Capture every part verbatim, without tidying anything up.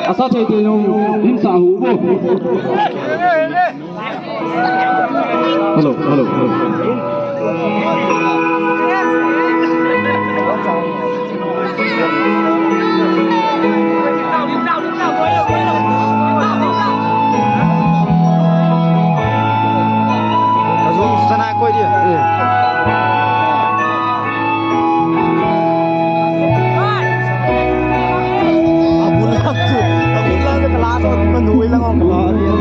Asa thei thei nung, hin sa hu bo. Hello, hello, hello. Ka zong sana koi dia. Eh. Abul lang tu, abul lang tu kelas tu menui lang orang kelas dia.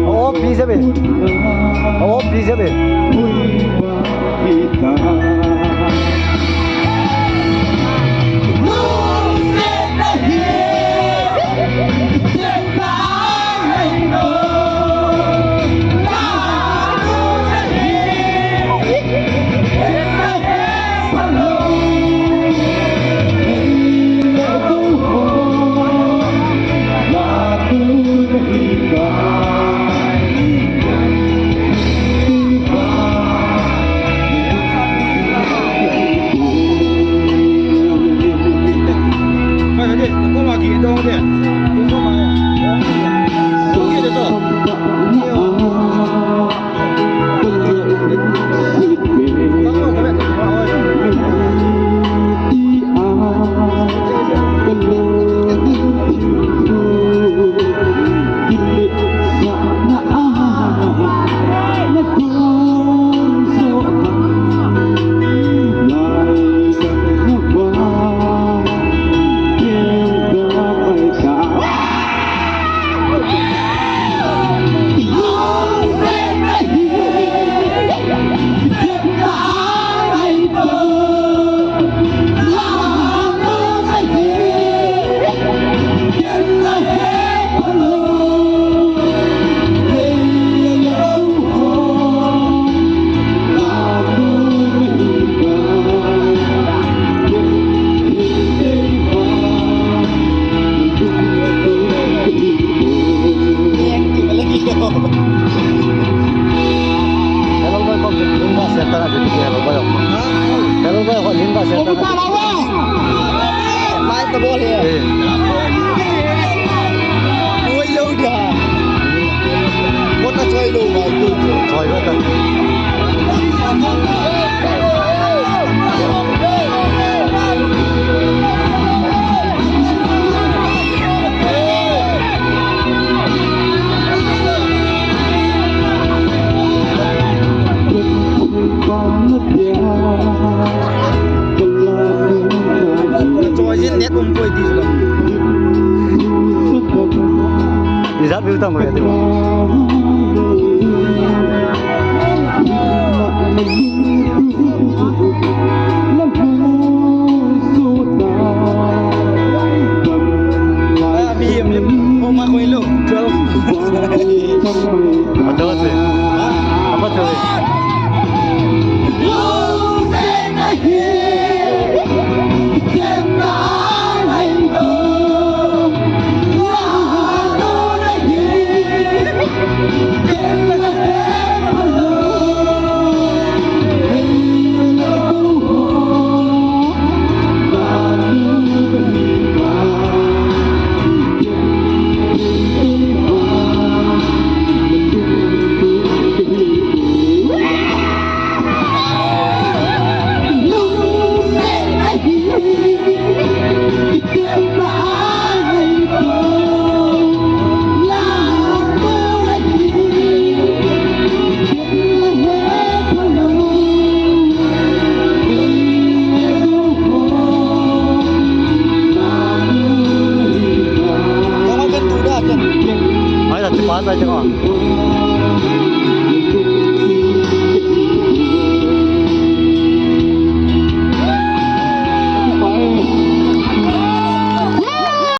Oh, please, abe. Oh, please, abe. Hello, boy, kong ning ba center a, hello, boy. Hello, boy, kong ning ba center a. Mai ta bol he. Eh. Oi, lo dia. Mo ta choi lo mai tu. Choi lo ta. Choi jin net um poi ti chu. Ijat view tang ko ya ti. Ah, mi, mi, oh, ma, koi lo, twelve. Apa tu? Apa tu? Ai, ta ti pa ta ti ko.